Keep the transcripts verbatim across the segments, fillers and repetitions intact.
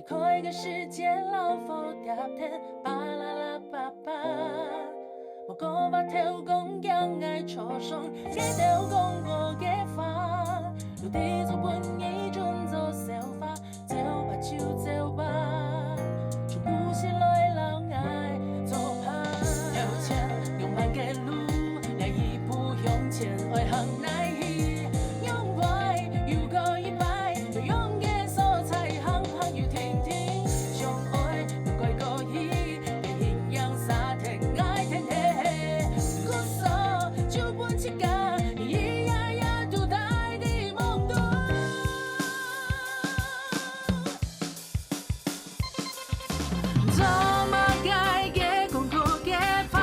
開个時節老火貼天，巴啦啦叭叭。無講話頭講驚𠊎著傷，你兜講過个話，都知做分你準做笑話，走吧就走吧，就毋使來摎𠊎做伴。向前勇敢个路，這一步向前愛行哪去？ 用壞又過一擺，用个所在行行又停停，相愛又過過去，別形樣沙天愛天地，故所就分自家，一夜夜都戴在夢中。 做麼个个講過个話，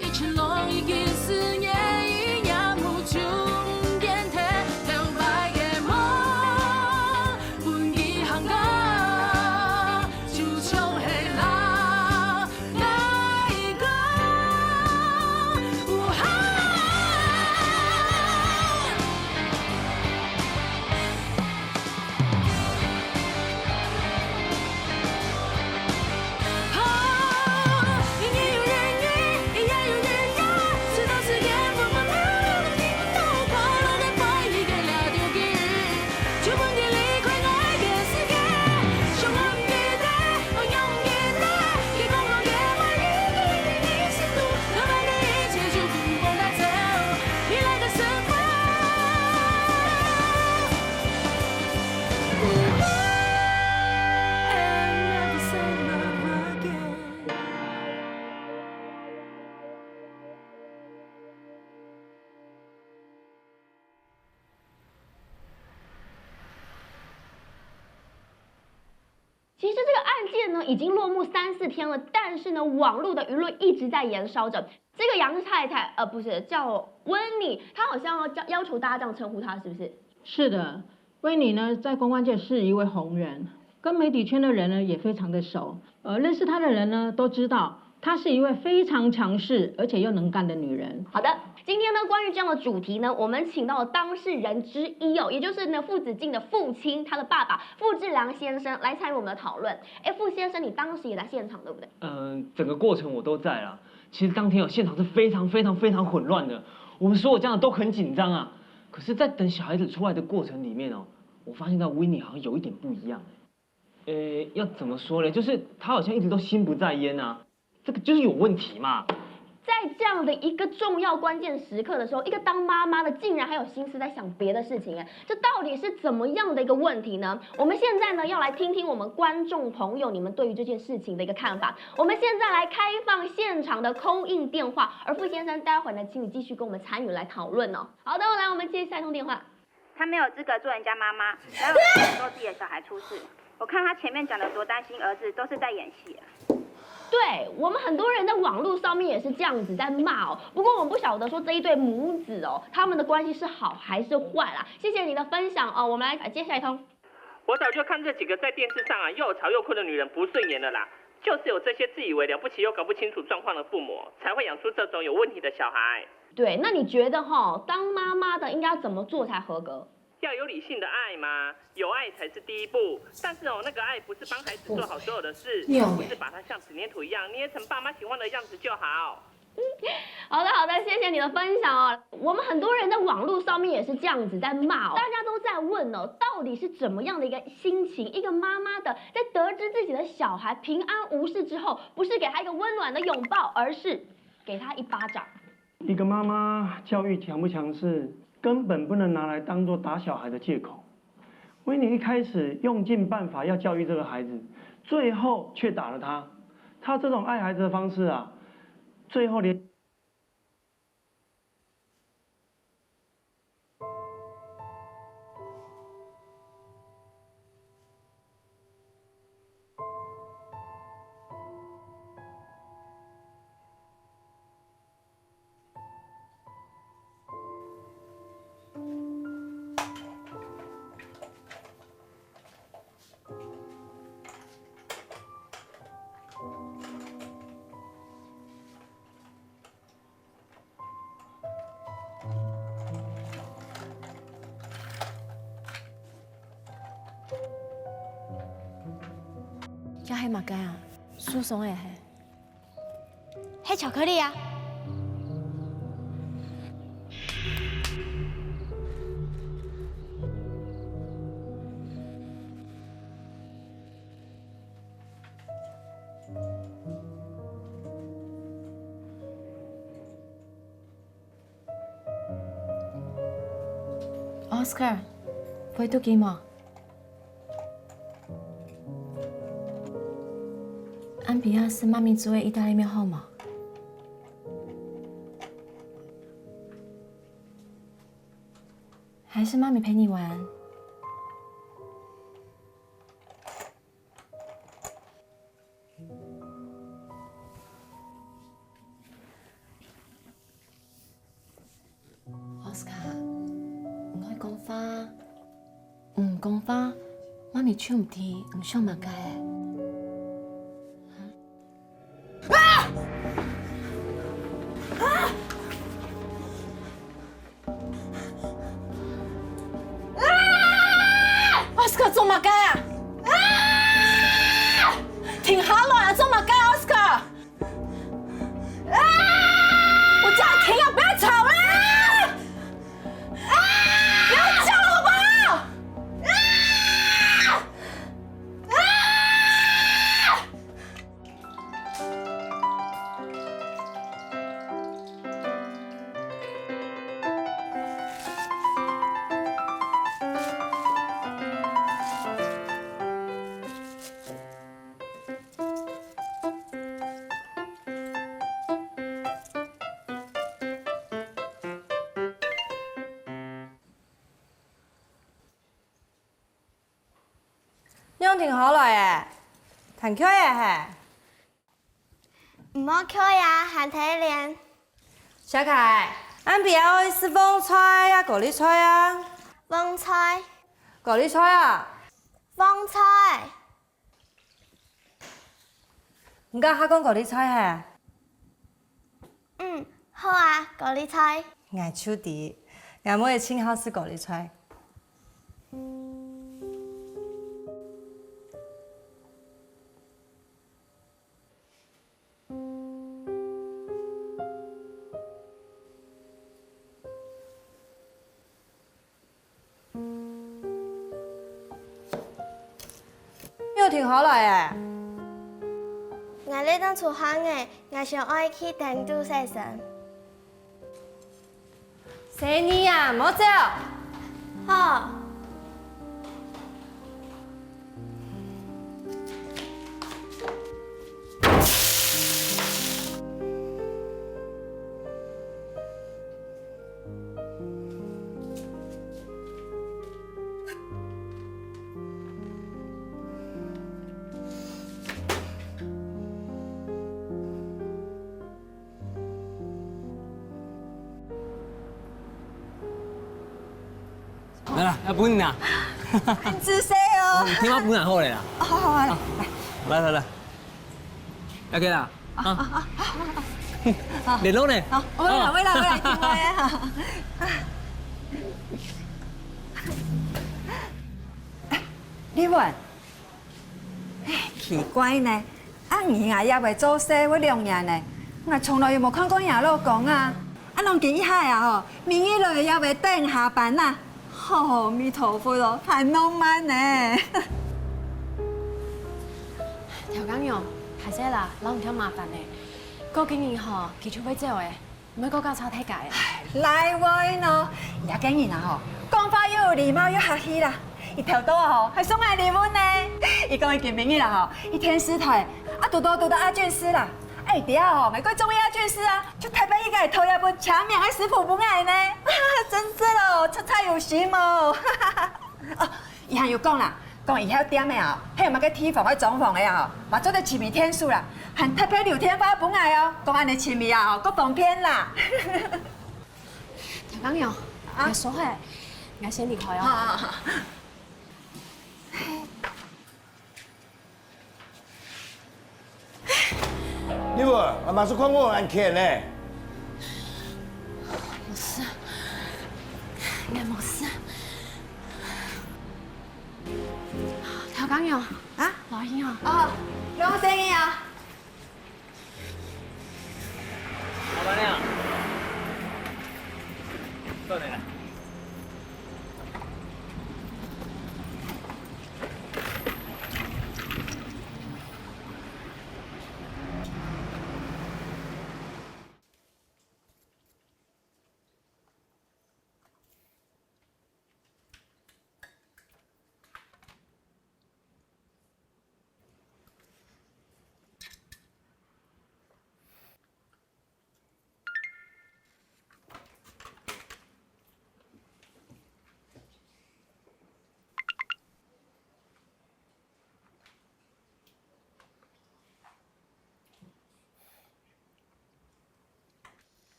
一切攏已經思念一夜無終點，頭擺个夢，分佢行過，就像係老 其实这个案件呢，已经落幕三四天了，但是呢，网络的舆论一直在延烧着。这个杨太太，呃，不是，叫温妮，她好像要叫，要求大家这样称呼她，是不是？是的，温妮呢，在公关界是一位红人，跟媒体圈的人呢也非常的熟。呃，认识她的人呢都知道，她是一位非常强势而且又能干的女人。好的，今天呢，关于这样的主题呢，我们请到了当事人之一哦，也就是呢，傅子敬的父亲，他的爸爸傅志良先生来参与我们的讨论。哎，傅先生，你当时也在现场，对不对？嗯，整个过程我都在啦。其实当天哦，现场是非常非常非常混乱的，我们所有家长都很紧张啊。可是，在等小孩子出来的过程里面哦，我发现到 Winnie 好像有一点不一样。呃，要怎么说呢？就是她好像一直都心不在焉啊。这个就是有问题嘛。在这样的一个重要关键时刻的时候，一个当妈妈的竟然还有心思在想别的事情，哎，这到底是怎么样的一个问题呢？我们现在呢要来听听我们观众朋友你们对于这件事情的一个看法。我们现在来开放现场的 call in 电话，而傅先生待会呢，请你继续跟我们参与来讨论哦。好的，来，我们接下一通电话。 她没有资格做人家妈妈，哪有资格说自己的小孩出事？我看她前面讲的多担心儿子，都是在演戏啊。对，我们很多人在网络上面也是这样子在骂哦。不过我们不晓得说这一对母子哦，他们的关系是好还是坏啦。谢谢你的分享哦，我们来接下一通。我早就看这几个在电视上啊又吵又哭的女人不顺眼了啦，就是有这些自以为了不起又搞不清楚状况的父母，才会养出这种有问题的小孩。对，那你觉得吼，当妈妈的应该怎么做才合格？ 要有理性的爱吗？有爱才是第一步。但是哦，那个爱不是帮孩子做好所有的事，不是把他像纸黏土一样捏成爸妈喜欢的样子就好。好的，好的，谢谢你的分享哦。我们很多人在网络上面也是这样子在骂哦，大家都在问哦，到底是怎么样的一个心情？一个妈妈的在得知自己的小孩平安无事之后，不是给他一个温暖的拥抱，而是给他一巴掌。 一个妈妈教育强不强势，根本不能拿来当作打小孩的借口。Winnie 一开始用尽办法要教育这个孩子，最后却打了他。他这种爱孩子的方式啊，最后连係麼个啊？受傷个係？係巧克力啊。 Oscar，會肚飢無？暗晡夜食媽咪煮个義大利麵好無？還係媽咪陪你玩？ Oscar，你愛講話，毋講話，媽咪就毋知你想麼个。 Oscar，做麼个啊？啊！停下來啊！做麼个啊，Oscar？啊！我叫你停啊！不要吵了！啊！不要叫了，好不好？啊！啊！ 仰停下來欸？彈𤸁仔係？毋好𤸁仔，還忒練。小凱，暗晡夜愛食旺菜啊，高麗菜啊？旺菜。高麗菜啊？旺菜。 你家下講高麗菜係？嗯，好啊，高麗菜。𠊎就知，𠊎妹仔盡好食高麗菜。 仰停下來欸？𠊎這當出汗欸，𠊎想愛去廳肚洗身。細義啊，莫走！好。 來啦，愛分你啦。恁仔細哦。哦，你天花板好了啦。哦，好，好，好，來，來，來，來。OK啦。啊，啊，啊，啊，啊。聯絡呢？好，我來，我來，我來，聽我的哈。哎，麗文， 哎，奇怪呢，啊你啊也會做事會兩年呢，𠊎從來又無看過若老公啊。啊，攏緊一下啊吼，明日來也會等下班啊。吼，彌陀佛哦，還浪漫呢。調解員，歹勢啦，摎你添麻煩呢。過幾日吼，佢就會走欸。 毋會過交叉大家欸。唉，哪會呢？這個人啊吼，講話又有禮貌又客氣啦。佢頭到啊吼，還送𠊎禮物呢。佢講佢今晡日啦吼，去電視台啊堵到堵到阿俊師啦。哎，知啊吼，𠊎過中意阿俊師啊，就特別去該討一本簽名个師傅分𠊎呢。真是哦，出差有心哦。哦， 佢還有講啦，講以後店仔啊，係有麼个地方愛裝潢个啊吼，嘛做得親自𢯭手啦，還特別留電話分𠊎哦，講恁仔親密啊吼，較方便啦。調解員，啊？𠊎收下，𠊎先離開哦。好，好，好。 你無，阿媽是看我恁譴呢。無事，𠊎無事。調解員，啊？來去哦。哦。有聲音啊！老闆娘，坐下來。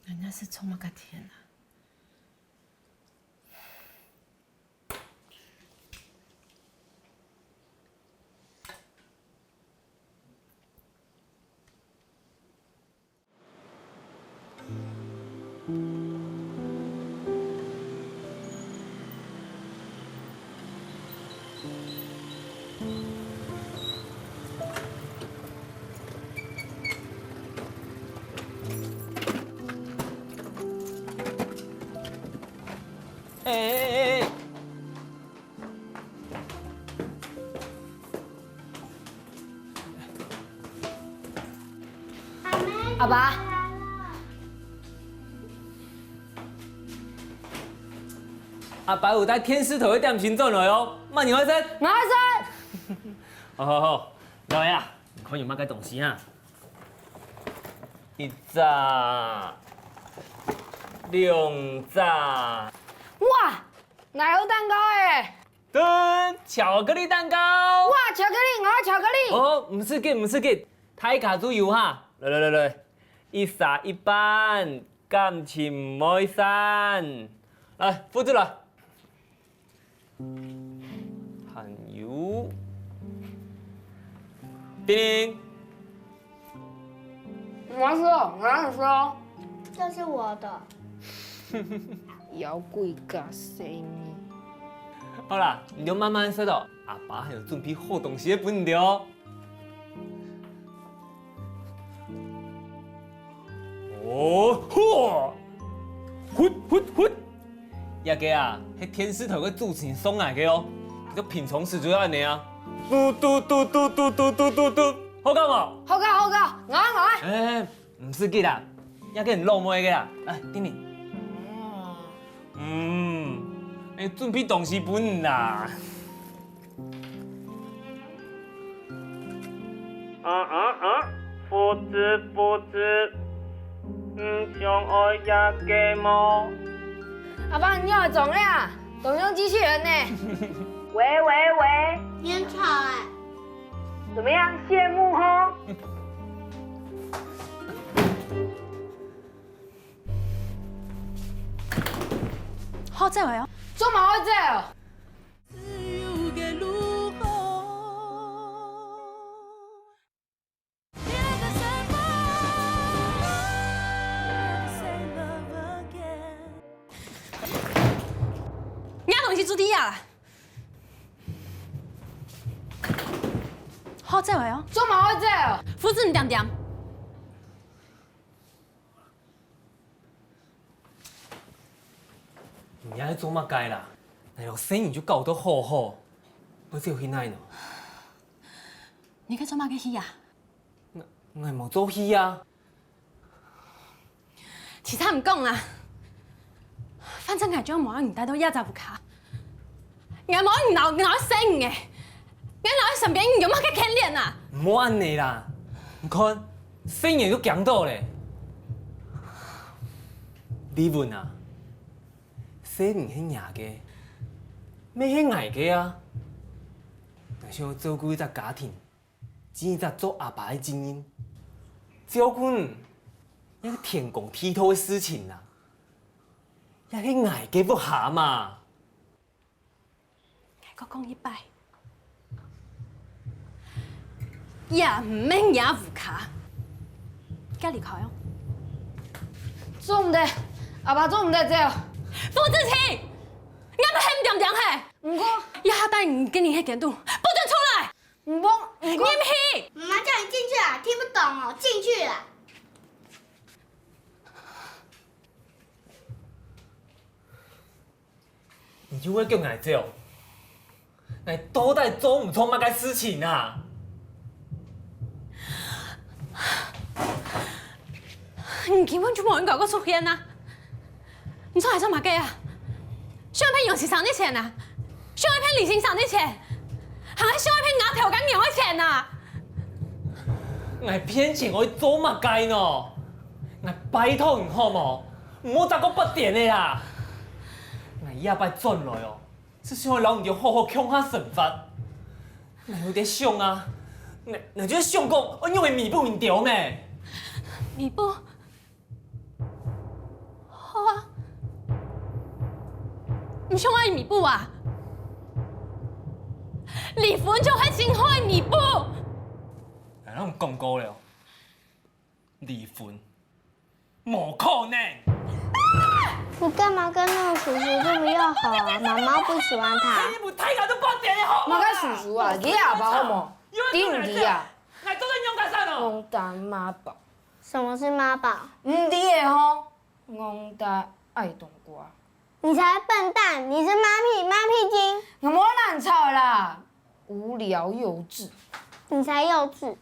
人家是充滿个天啊！ 阿爸，阿爸有帶電視台个點心轉來哦，麼人愛食？𠊎愛食。好好好，來啊，你看有麼个東西哈？一隻，兩隻。哇， 哪有蛋糕欸？等，巧克力蛋糕。哇，巧克力，𠊎愛巧克力。哦，毋使緊，毋使緊，大家都有哈。來來來來，一儕一半，感情毋會散。來，付出來。還有，叮鈴。 我要吃哦，我要吃哦。这是我的。妖怪个声音。好啦，你就慢慢食哦，阿爸還有準備好東西分你哦。哦吼！ 這个啊，係電視台个主持人送𠊎个哦，佢平常時就恁仔啊，嘟嘟嘟嘟嘟嘟嘟嘟嘟，好搞無？好搞，好搞，𠊎愛，𠊎愛。欸，毋使急啦，這个係老妹个啦，來，叮嚀。嗯，欸，準備東西分你啦。 啊啊啊！父子父子，你想愛這个無？阿爸，你愛裝个啊？當像機器人呢。喂喂喂，你很吵欸。怎麼樣，羨慕吼？好走了喲。做麼好走？ 若東西就在這啦。好走了喲。做麼好走？父子你恬恬。 你愛做麼个啦？哪有細人就搞到好好，愛走去哪呢？你該做麼个去啊？𠊎，𠊎無做戲啊。其他毋講啦，反正𠊎就無愛你戴到這隻屋下。 𠊎無愛你摎，摎細人仔，𠊎摎身邊人有麼个牽連啊？毋好恁仔啦！你看，細人仔都驚到咧。麗文啊，細人係若个，乜係𠊎个啊！𠊎想愛照顧一隻家庭，盡一隻做阿爸个責任。照顧你，這係天公地道个事情啊！這係𠊎个屋下嘛！ 𠊎過講一擺，這毋係若屋下，遽離開哦！做毋得，阿爸做毋得走！傅志清，你你還毋係喊恬恬嘿？毋過，這下帶你跟你去監督，不准出來！毋過，毋過，你毋去！媽媽叫你進去啊，聽不懂哦，進去啊！你就會叫𠊎走？ 𠊎到底做毋著麼个事情啊？你根本就無應該過出現啊！你出來做麼个啊？想愛騙楊先生个錢啊？想愛騙李先生个錢？還係想愛騙吾頭家娘个錢啊？𠊎騙錢愛做麼个呢？𠊎拜託你好無？毋好再過發癲了啦！𠊎這擺轉來哦， 就想愛摎你兜好好共下生活。𠊎有在想啊，𠊎，𠊎就在想講，愛仰般彌補你兜咩？彌補？好啊，你想愛彌補啊？離婚就係盡好个彌補。𠊎摎你講過了，離婚 無可能！你幹嘛跟那個叔叔這麼要好啊？媽媽不喜歡他。你毋大家都發癲了好無？麼个叔叔啊，佢阿爸好無？知毋知啊？來，做得用得上哦。戇蛋媽寶。什麼是媽寶？毋知个吼，戇蛋愛冬瓜。你才笨蛋，你是媽屁，媽屁精。我無亂吵啦，無聊幼稚。你才幼稚。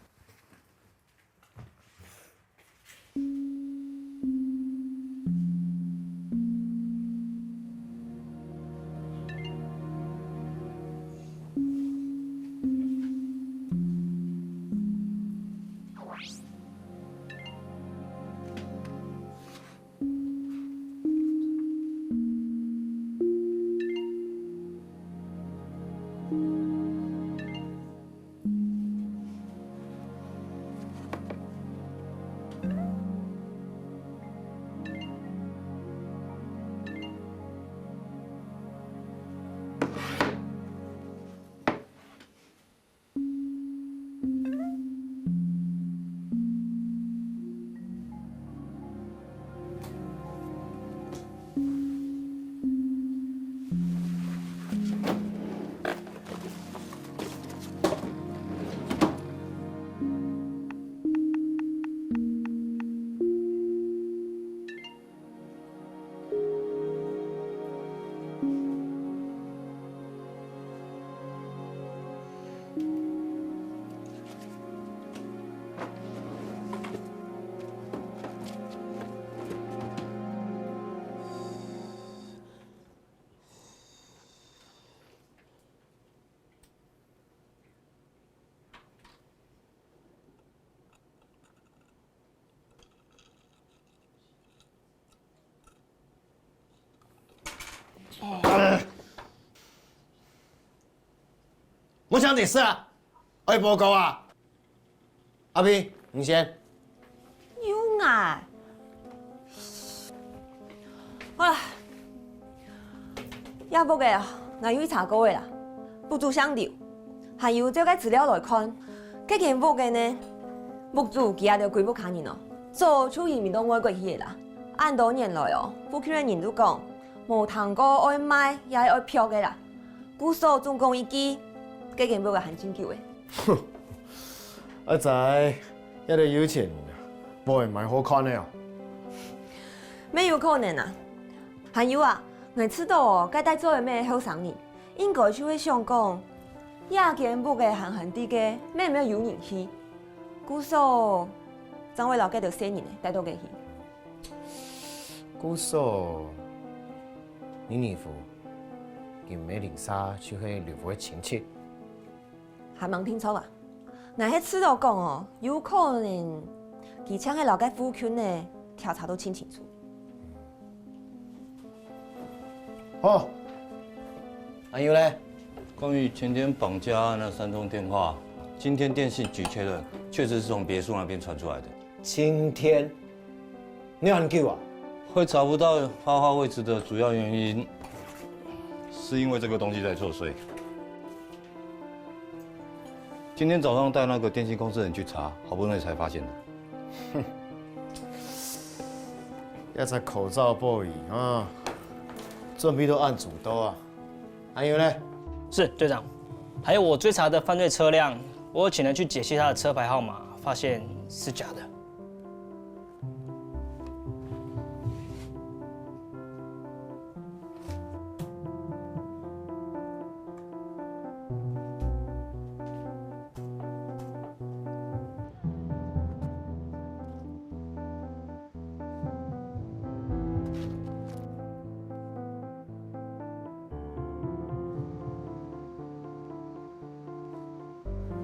莫想這事啊！愛報告啊！阿平，你先。有𠊎。好啦，這屋仔啊，𠊎有去查過个啦，屋主姓劉，還有照該資料來看，該間屋仔呢，屋主佢兜歸屋下人哦，早就移民到外國去个啦。恁多年來哦，附近个人都講， 無聽過愛賣也係愛pluck个啦。故所總講一句，該間屋仔還真久欸。哼，阿仔，這兜有錢人啊，屋仔賣好看个哦。乜有可能啊！還有啊，𠊎知著哦，該帶做个乜後生人，應該就會想講，這間屋仔閒閒地个，乜毋會有人去。故所，正會摎該兜細人仔帶到該去。 故所，你認為，佢毋係鄰舍就係劉屋个親戚？還吂定著啊！𠊎係試著講哦，有可能佢正係摎該附近个調查到盡清楚。好，還有咧？關於前天綁架案那三通電話，今天電信局確認，確實是從別墅那邊傳出來的。 今天，你很久啊？會查不到畫畫位置的主要原因，是因為這個東西在作祟。今天早上帶那個電信公司人去查，好不容易才發現的。這隻口罩boy啊，準備都恁周到啊！还有呢？是，队长。还有我追查的犯罪车辆，我有请人去解析他的车牌号码，发现是假的。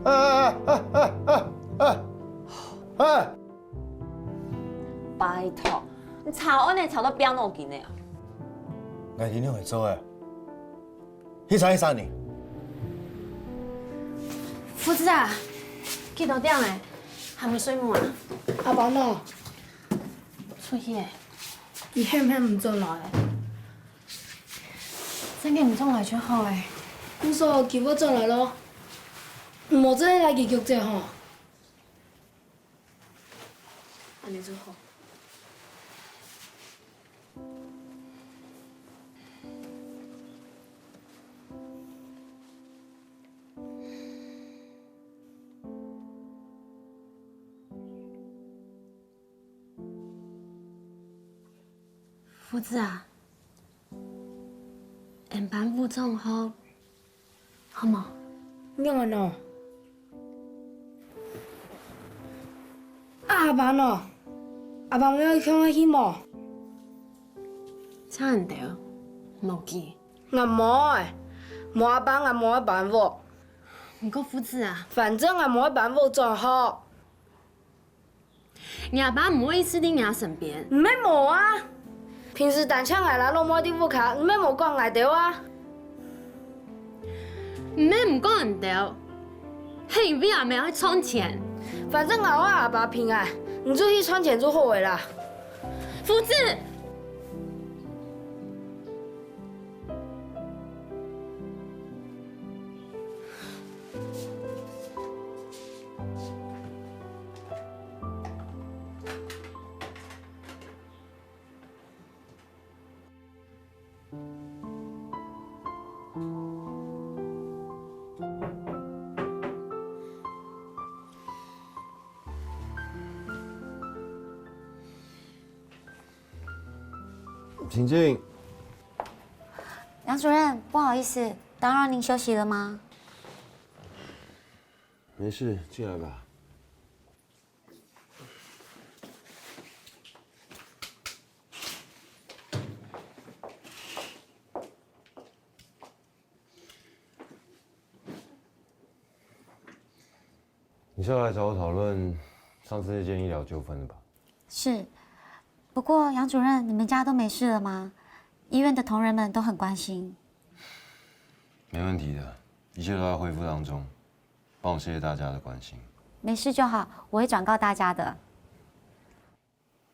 哎哎哎哎哎哎！拜托，你查案仔查到變腦筋个啊？𠊎今日會做个，去查一查呢。福子啊，幾多點了？還無睡目啊？阿爸呢？出去了。佢喊喊毋轉來。 正經毋轉來就好了。毋使，佢會轉來咯。毋好再拉佢局勢吼。恁樣就好。福子啊， 𫣆辦屋長好，好無？仰般呢？啊，阿爸呢？阿爸愛共𠊎去無？差恁兜，無佢。𠊎無愛，無阿爸𠊎無愛辦屋。毋過福子啊，反正𠊎無愛辦屋長好。 若爸毋會一直在若身邊。毋係無啊，平時單淨𠊎摎老妹在屋下，你乜無管𠊎兜啊？毋係毋管你兜，係因為阿姆愛賺錢。反正𠊎愛阿爸平安，你就去賺錢就好了啦。福子！ 请进。杨主任，不好意思，打扰您休息了吗？没事，进来吧。 你是要来找我讨论上次那件医疗纠纷的吧？是，不过杨主任，你们家都没事了吗？医院的同仁们都很关心。没问题的，一切都在恢复当中。帮我谢谢大家的关心。没事就好，我会转告大家的。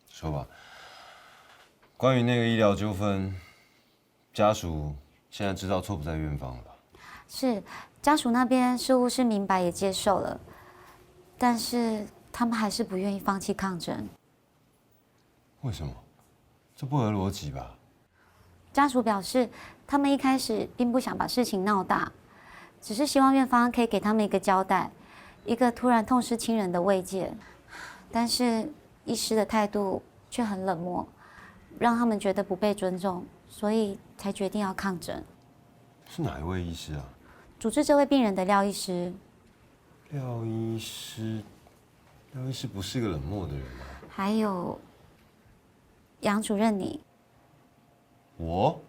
说吧，关于那个医疗纠纷，家属现在知道错不在院方了吧？是，家属那边似乎是明白也接受了，但是他们还是不愿意放弃抗争。为什么？这不合逻辑吧？ 家属表示，他们一开始并不想把事情闹大，只是希望院方可以给他们一个交代，一个突然痛失亲人的慰藉。但是医师的态度却很冷漠，让他们觉得不被尊重，所以才决定要抗争。是哪一位医师啊？主治这位病人的廖医师。廖医师，廖医师不是个冷漠的人啊。还有杨主任你， 我？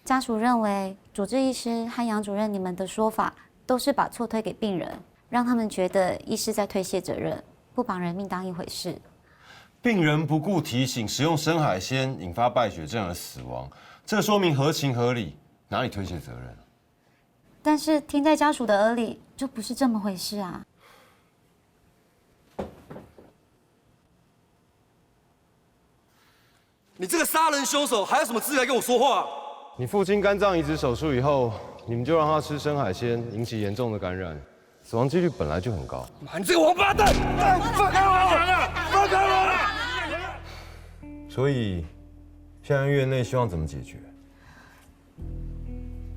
家属认为，主治医师和杨主任你们的说法都是把错推给病人，让他们觉得医师在推卸责任，不把人命当一回事。病人不顾提醒，食用生海鲜引发败血症而死亡，这说明合情合理，哪里推卸责任？但是听在家属的耳里，就不是这么回事啊。 你这个杀人凶手还有什么资格跟我说话？你父亲肝脏移植手术以后，你们就让他吃生海鲜，引起严重的感染，死亡几率本来就很高。妈，你这个王八蛋！放开我！放开我！所以，现在院内希望怎么解决？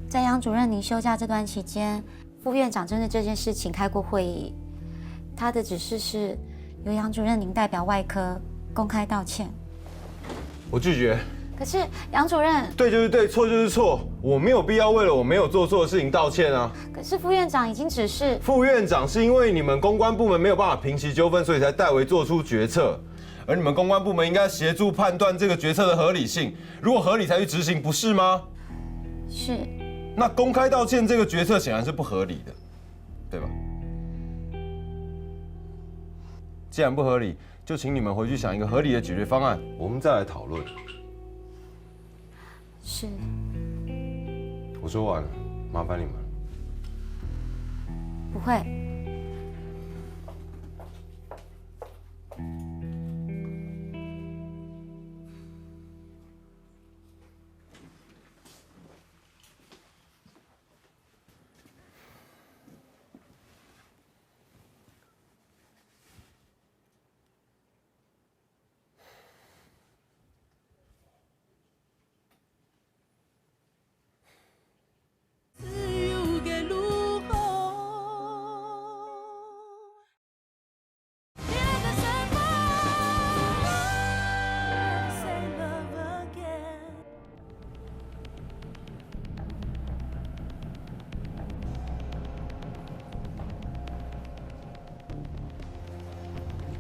在杨主任您休假这段期间，副院长针对这件事情开过会议，他的指示是由杨主任您代表外科公开道歉。我拒绝。可是杨主任，对就是对，错就是错，我没有必要为了我没有做错的事情道歉啊。可是副院长已经指示，副院长是因为你们公关部门没有办法平息纠纷，所以才代为做出决策。而你们公关部门应该协助判断这个决策的合理性，如果合理才去执行，不是吗？是。那公开道歉这个决策显然是不合理的，对吧？既然不合理，就请你们回去想一个合理的解决方案，我们再来讨论。是。我说完了，麻烦你们。不会。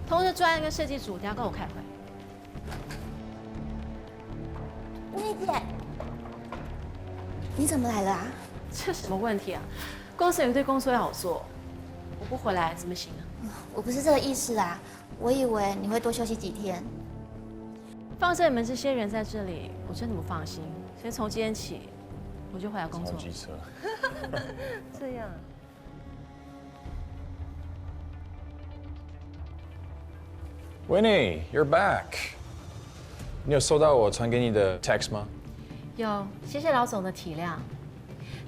通知专案跟设计组，等下跟我开会。丽姐，你怎么来了啊？这什么问题啊？公司有一堆工作要我做，我不回来怎么行啊？我不是这个意思啦，我以为你会多休息几天。放着你们这些人在这里，我真的不放心，所以从今天起，我就回来工作。超机车。这样。 Winnie, you're back. 你有收到我传给你的 text 吗？有，谢谢老总的体谅。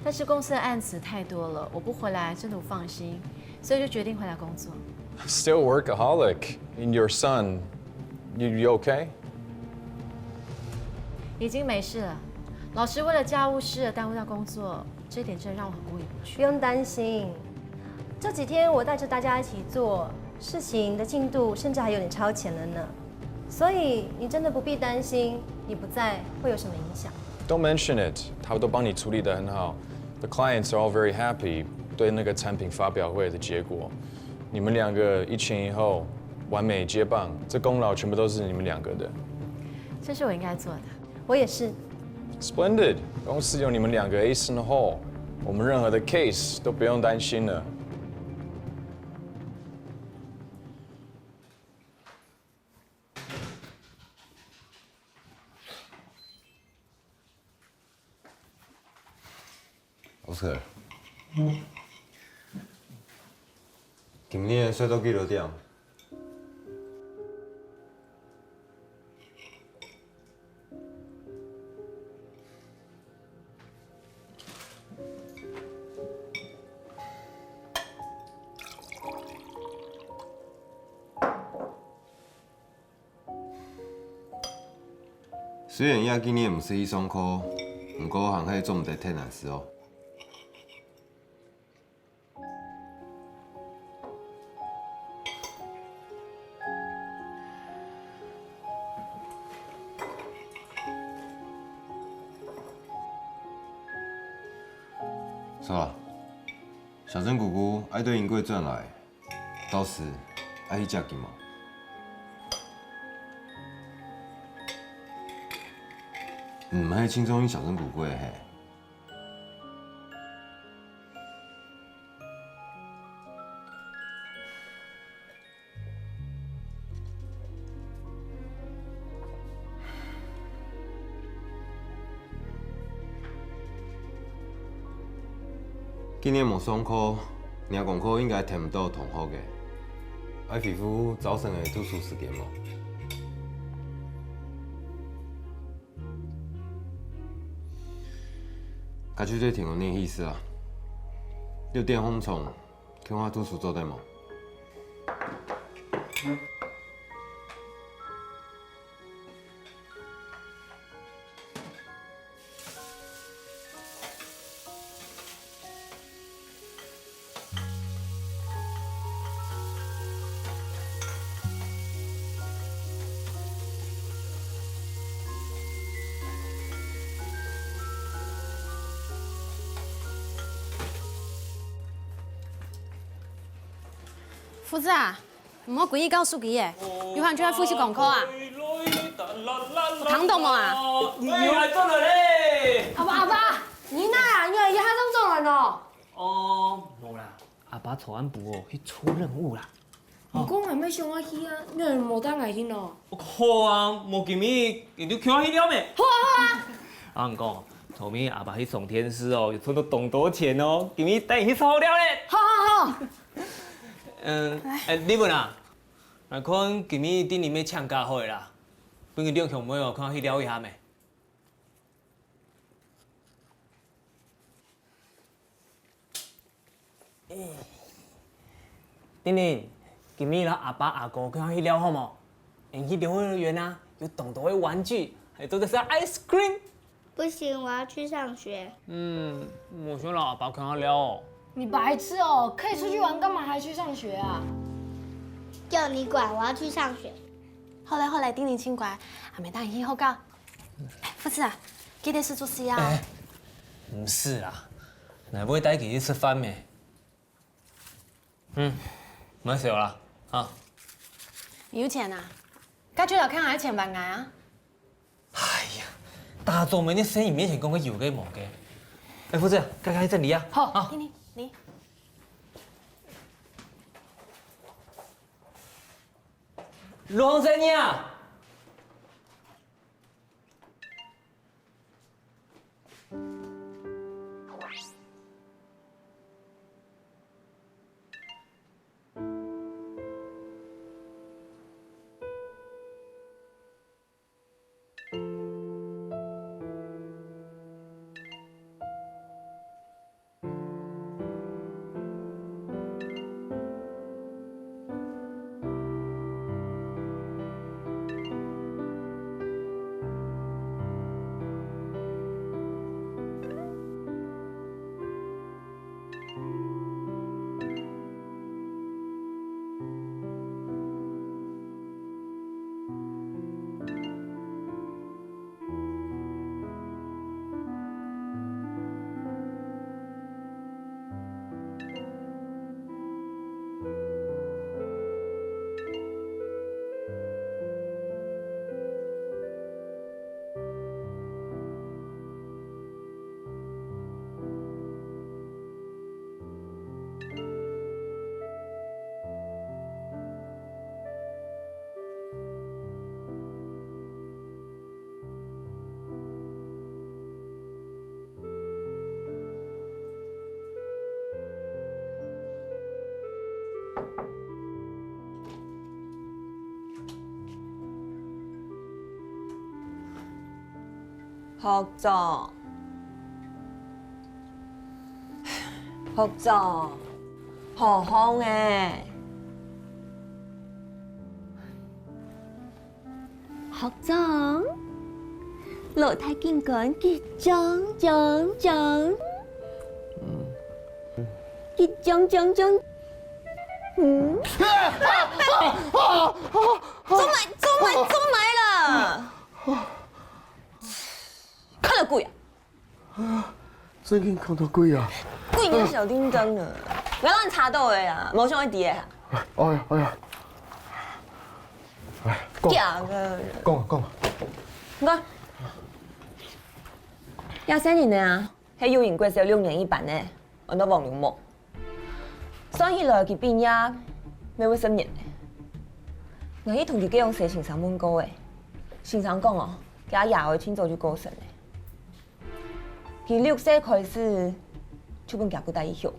但是公司的案子太多了，我不回来真的不放心，所以就决定回来工作。 Still workaholic. And your son, you, you okay? 已经没事了。老师为了家务事而耽误掉工作，这点真的让我很过意不去。不用担心，这几天我带着大家一起做，事情的进度甚至还有点超前了呢。所以你真的不必担心，你不在会有什么影响。 Don't mention it. 他们都帮你处理得很好。The clients are all very happy 对那个产品发表会的结果。你们两个一前一后完美接棒，这功劳全部都是你们两个的。这是我应该做的。我也是。 Splendid. 公司有你们两个 ace in the hole，我们任何的 case 都不用担心了。 Oscar，今日睡到幾多點？ 雖然𠊎今日毋使去上課，毋過還係做毋得忒懶尸哦。是啊，小珍姑姑愛對英國轉來， 到時愛去接佢無？毋係盡中意小珍姑姑个嘿。 今日無上課，若功課應該跈毋到同學个，愛恢復朝晨个讀書時間無？該就做定个恁仔去試啊！六點䟘床，共下讀書做得無？福子啊，毋好故意搞手機耶，有閒就愛複習功課啊。有聽到無啊？有，有來轉來咧！阿爸，阿爸，你哪啊？你一下就轉來咯？哦，無啦，阿爸昨暗晡哦去出任務啦。毋過𠊎乜想愛去啊，你無帶𠊎去喏？好啊，無今日你就共下去尞咩？好啊，好啊。啊，毋過昨晡阿爸去上電視哦，有賺到當多錢哦，今日帶你去食好料咧。好好好。 嗯，欸，麗文啊，𠊎看今日定玲愛請假好了啦，分佢兩兄妹哦，看去尞一下咩？定玲，今日摎阿爸阿哥看去尞好無？𠊎去遊樂園啊，有當多个玩具，還有做得食ice cream。 不行，我要去上學。嗯，𠊎想摎阿爸共下尞哦。你白痴哦，可以出去玩，幹嘛還去上學啊？叫你管，我要去上學。好了好了，定玲盡乖，阿姆帶你去學校。欸，福子啊，記得食足食啊哦。欸，毋使啦，𠊎會帶佢去食飯咩？ 嗯，莫愁啦，啊。你有錢啊？該就來看下錢還𠊎啊。哎呀，打早每日在你面前講个有个無个。欸，福子，該該在這裡啊。好，啊。定玲，你。羅先生啊！學長，學長，好好欸。 學長，老弟緊趕緊張張張，緊張張張，嗯？做麼做麼做麼啦？看到鬼啊！ 真經看到鬼啊！鬼你小叮噹啊！𠊎摎你查到个啊，無想愛知个啊。哎呀，哎呀，哎，講，假个。講啊，講啊。你看，這細人仔啊，係友仁國小六年一班个，安到黃龍木。 算起來，佢畢業乜會十年了。𠊎去同佢个樣式先生問過欸，先生講哦，佢阿爺哀盡早就過身了。佢六歲開始就分厥姑帶去畜。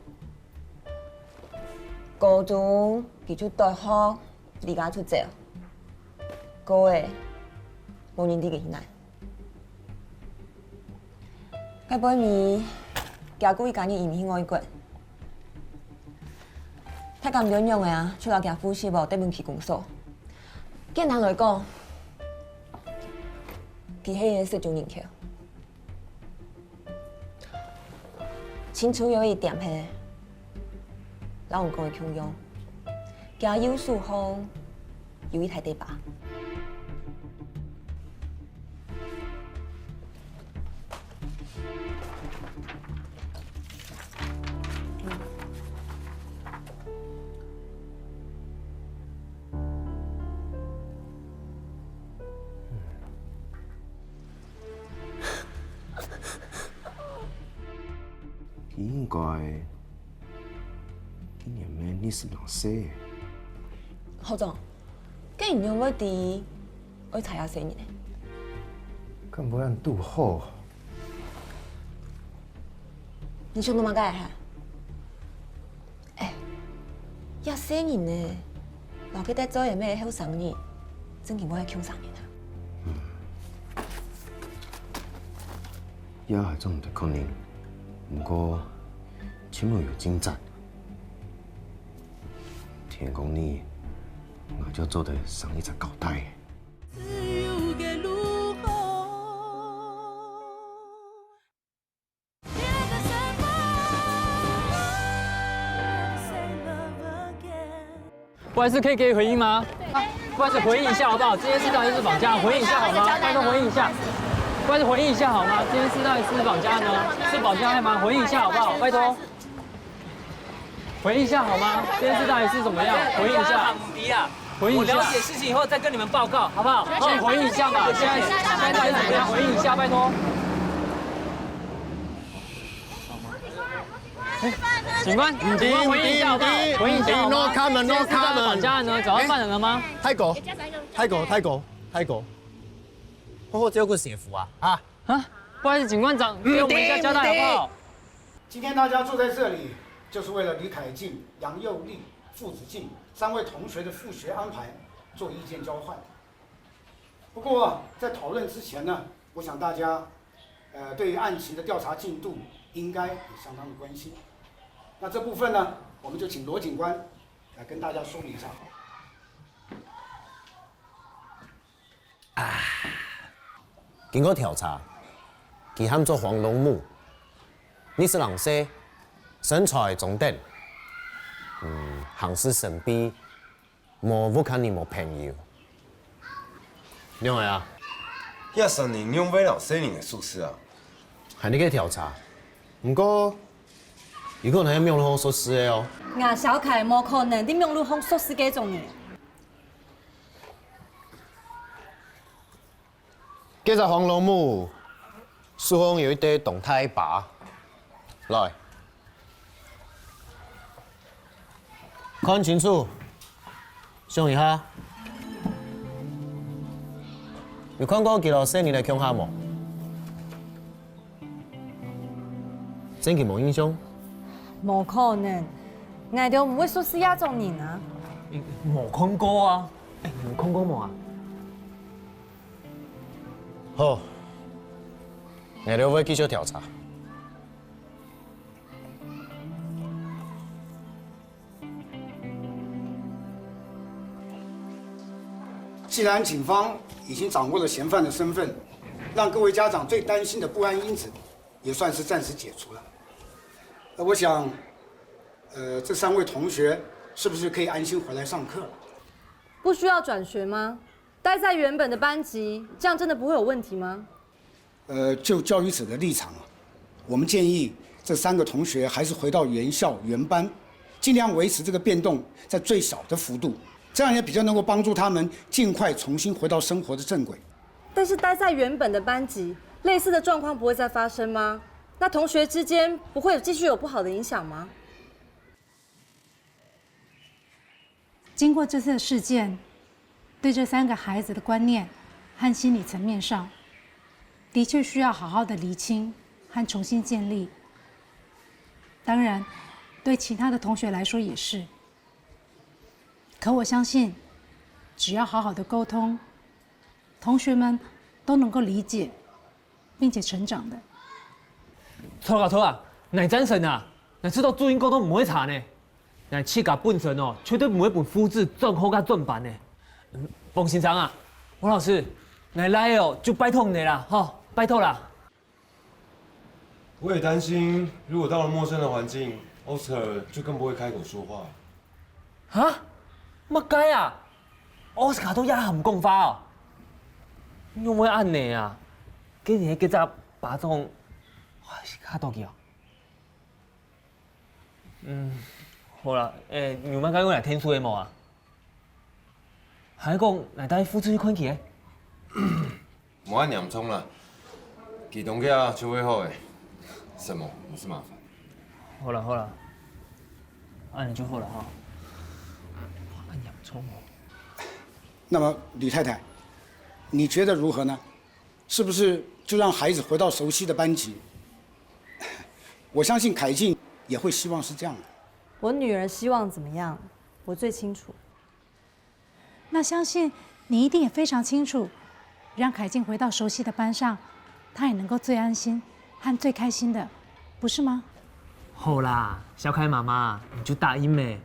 高中佢就蹛學，離家出走。過後，無人知佢去哪。 該背尾，厥姑一家人移民去外國。大家毋知仰仔啊，就摎厥姑息忒分區公所。簡單來講，佢係一個失蹤人口。盡重要一點係，摎你講个共樣，厥右手項 有一大垤壩。應該一年乜二十零歲。校長，該你仰會知愛在這生日呢？敢毋會恁堵好？你想到麼个哈？哎，這細人呢，摎佢兜做个乜後生人，正經會共生人啊？也係做毋得確定，毋過 全部有進展。天光日，𠊎就做得生一隻交代。不好意思，可以給予回應嗎？啊，不好意思，回應一下好不好？這件事到底是不是綁架？回應一下好嗎？拜託回應一下。不好意思，回應一下好嗎？這件事到底是不是綁架呢？是綁架嗎？回應一下好不好？拜託，回應一下好嗎？這件事到底是怎麼樣？回應一下，回應一下。我了解事情以後再跟你們報告，好不好？先回應一下嘛，現在現在到底怎麼樣？回應一下，拜託。 警官，警官，回應一下好不好？回應一下好嗎？No comment，no comment。綁架案呢，找到犯人了嗎？太狗，太狗，太狗，太狗，好好照顧師傅啊！啊！啊，不好意思，警官長，給我們一下交代好不好？今天大家坐在这里，就是为了李凯静、杨佑利、傅子敬三位同学的复学安排做意见交换。不过在讨论之前呢，我想大家，呃，对于案情的调查进度应该也相当的关心。那这部分呢，我们就请罗警官来跟大家说明一下。经过调查，佢喊做黃龍木，二十零歲，身材中等，嗯，行事神秘，無屋下人無朋友。仰仔啊？這三人仰會摎細人仔熟識啊？還在該調查，毋過，佢可能係網路項熟識个哦。𠊎小凱無可能在網路項熟識該種人。 該隻黃龍木手項有一垤當大把。來，看清楚，想一下，有看過佢摎細人仔共下無？ 真个無印象？無可能，𠊎兜毋會熟識這種人啊。無看過啊！欸，你有看過無啊？好，𠊎兜會繼續調查。 既然警方已经掌握了嫌犯的身份，让各位家长最担心的不安因子也算是暂时解除了。呃，我想，呃，这三位同学是不是可以安心回来上课了？不需要转学吗？待在原本的班级，这样真的不会有问题吗？ 呃，就教育者的立场啊，我们建议这三个同学还是回到原校原班，尽量维持这个变动在最小的幅度，这样也比较能够帮助他们尽快重新回到生活的正轨。但是待在原本的班级，类似的状况不会再发生吗？那同学之间不会有继续有不好的影响吗？ 经过这次的事件，对这三个孩子的观念和心理层面上，的确需要好好的厘清和重新建立。当然，对其他的同学来说也是。可我相信，只要好好的沟通，同学们都能够理解，并且成长的。错啊错啊，𠊎贊成啊！𠊎知道主任講到毋會差呢。 𠊎自家本身哦，絕對毋會分父子轉學佮轉班个。嗯，王先生啊，王老師，𠊎倈仔哦，就拜託你啦，吼，拜託啦。我也擔心，如果到了陌生的環境，Oscar就更不會開口說話。哈？麼个啊？Oscar都也毋講話哦？仰會恁呢啊？今日該隻巴掌，唉，嚇到佢哦。 嗯，好啦，欸，你有麼个愛𢯭手个無啊？還係講𠊎帶父子去看佢个？無恁嚴重啦，佢當遽就會好个。什麼？不是麻煩。好了好了，恁樣就好了哈。恁嚴重哦。那么吕太太，你觉得如何呢？是不是就让孩子回到熟悉的班级？我相信凯静也会希望是这样的。我女儿希望怎么样，我最清楚。那相信你一定也非常清楚，让凯静回到熟悉的班上，她也能够最安心和最开心的，不是吗？好啦，小凯妈妈，你就答应咩？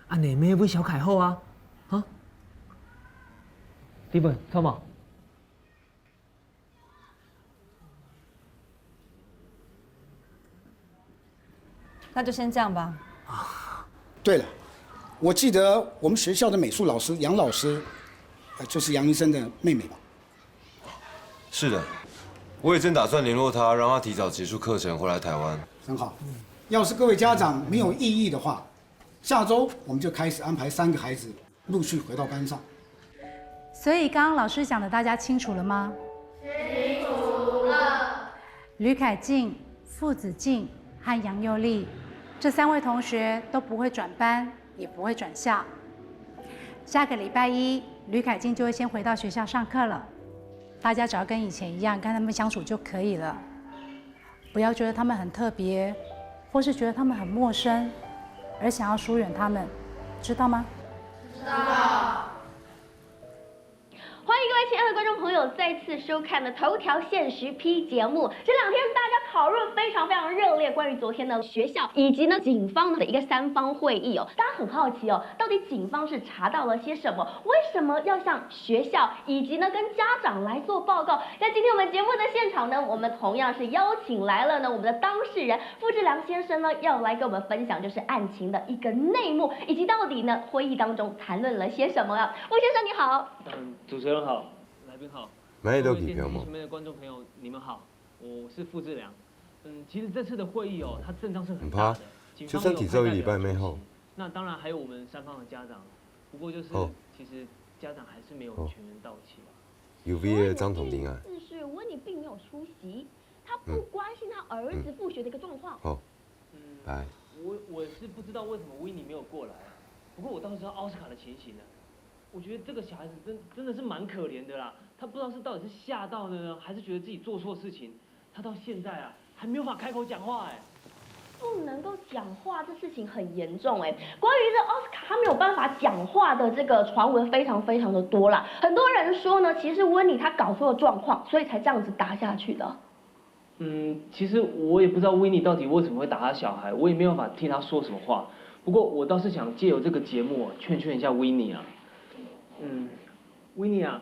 恁樣咩為小凯好啊，哈？你們看嘛。 那就先这样吧。对了，我记得我们学校的美术老师杨老师，呃，就是杨医生的妹妹吧？是的，我也正打算联络她，让她提早结束课程回来台湾。很好，要是各位家长没有异议的话，下周我们就开始安排三个孩子陆续回到班上。所以刚刚老师讲的，大家清楚了吗？清楚了。吕凯静、傅子敬和杨佑丽这三位同学都不会转班，也不会转校。下个礼拜一，吕凯静就会先回到学校上课了。大家只要跟以前一样，跟他们相处就可以了。不要觉得他们很特别，或是觉得他们很陌生，而想要疏远他们，知道吗？欢迎各位亲爱的观众朋友再次收看的头条现实批节目。这两天大家讨论非常非常热烈，关于昨天的学校以及呢警方的一个三方会议哦。大家很好奇哦，到底警方是查到了些什么？为什么要向学校以及呢跟家长来做报告？在今天我们节目的现场呢，我们同样是邀请来了呢我们的当事人傅志良先生呢，要来跟我们分享就是案情的一个内幕，以及到底呢会议当中谈论了些什么啊？傅先生你好。嗯，主持人好，来宾好。买得到各位电视机机票吗？前面的观众朋友，你们好，我是傅志良。嗯，其实这次的会议哦，它阵仗是很大的，警方也有派代表出席。那当然还有我们三方的家长，不过就是其实家长还是没有全员到齐啊。有位个张同林啊。是是 Winnie 并没有出席，他不关心他儿子复学的一个状况。好，嗯，拜。我我是不知道为什么 Winnie 没有过来啊。不过我倒是知道奥斯卡的情形了。我觉得这个小孩子真真的是蛮可怜的啦。他不知道是到底是吓到的呢，还是觉得自己做错事情。他到现在啊，还没有法开口讲话哎。不能够讲话这事情很严重哎。关于这奥斯卡他没有办法讲话的这个传闻非常非常的多啦。很多人说呢，其实是 Winnie 他搞错了状况，所以才这样子打下去的。嗯，其实我也不知道 Winnie 到底为什么会打他小孩，我也没有办法替他说什么话。不过我倒是想借由这个节目啊，劝劝一下 Winnie 啊。嗯，Winnie 啊，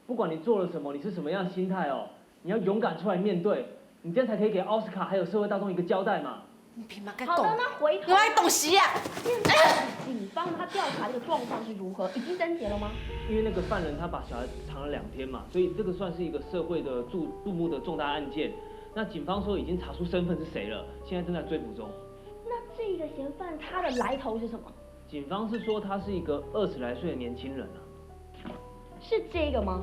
不管你做了什么，你是什么样的心态哦，你要勇敢出来面对，你这样才可以给奥斯卡还有社会大众一个交代嘛。你凭嘛个好的，讲？那回头我爱东西啊！现在警方他调查这个状况是如何？已经终结了吗？因为那个犯人他把小孩藏了两天嘛，所以这个算是一个社会的注注目的重大案件。那警方说已经查出身份是谁了，现在正在追捕中。那这个嫌犯他的来头是什么？警方是说他是一个二十来岁的年轻人啊。是这个吗？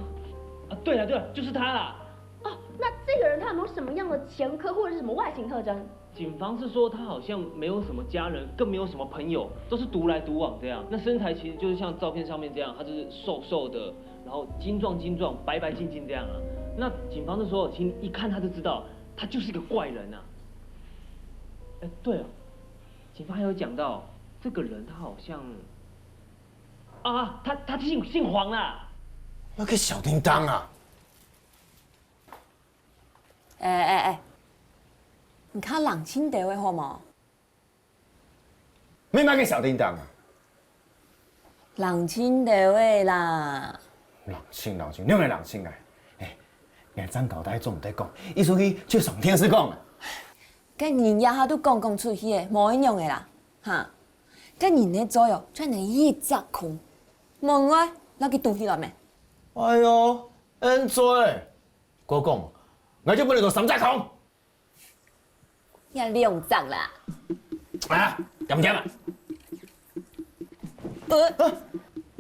啊，对了对了，就是他啦。哦，那这个人他有没有什么样的前科或者是什么外形特征？警方是说他好像没有什么家人，更没有什么朋友，都是独来独往这样。那身材其实就是像照片上面这样，他就是瘦瘦的，然后精壮精壮、白白净净这样啊。那警方那时候其实一看他就知道，他就是一个怪人啊。哎，对了，警方还有讲到这个人，他好像啊，他他姓姓黄啦。那个小叮当啊！哎哎哎，你看冷静点位好吗？没那个小叮当啊！冷静点位啦！冷静冷静，你用个冷静啊！哎，你张搞呆做唔得讲，一出去就上电视讲啊！跟人家他都讲讲出去的，无一样的啦，哈！跟人的嘴哦，就能一只空。门外，那个东西了没？哎呦，恁做哎！我讲，我就不能做三只空。 也两张啦。啊，点点啊！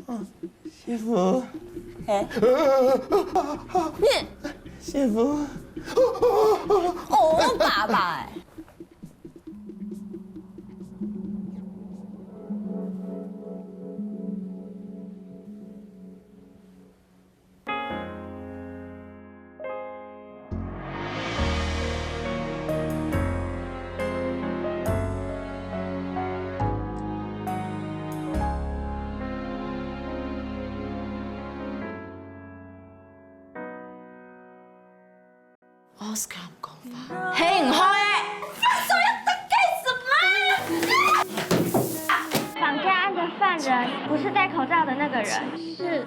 呃，师傅，嘿，你，师傅，哦，爸爸哎。Oscar講話。係毋好誒！放手，要幹什麼？綁架案的犯人不是戴口罩的那個人，是，是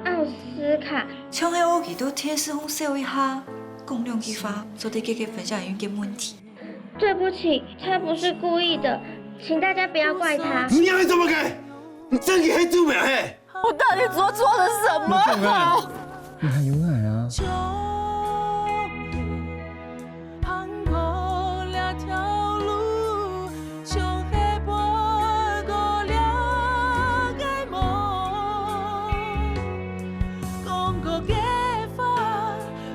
奧斯卡。像係佢在電視項笑一下，講兩句話，做得解決分享人个問題。對不起，他不是故意的，請大家不要怪他。你愛怎麼改？你真的還做咩嘿？ 我到底做錯了什麼？你還有愛啊？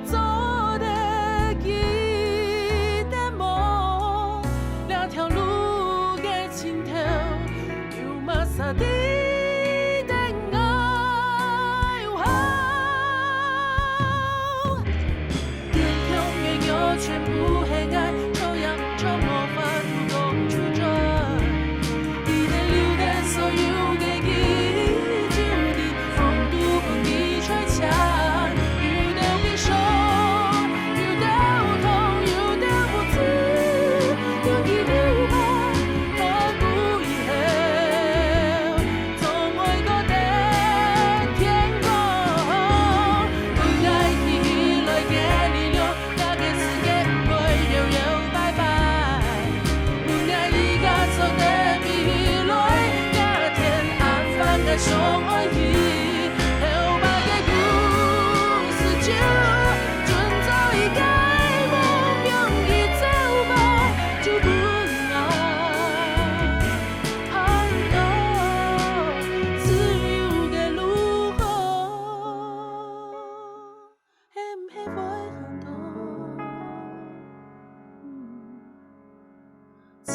做得記得無？這條路个盡頭，有麼儕在等𠊎？天空个月全部係𠊎，照樣就無法度講出嘴。 你留等所有个記憶，就在風度分你吹散。有兜悲傷，有兜痛，有兜無知，有記錄吧，看不以後，總會過等天光。分𠊎記起來个力量， 這个世界毋會搖搖擺擺，分𠊎而家做得飛起來，這天暗翻个相愛意，後擺个故事就準做一个夢，放佢走吧，就分𠊎行到自由个路口。 係毋係會行到自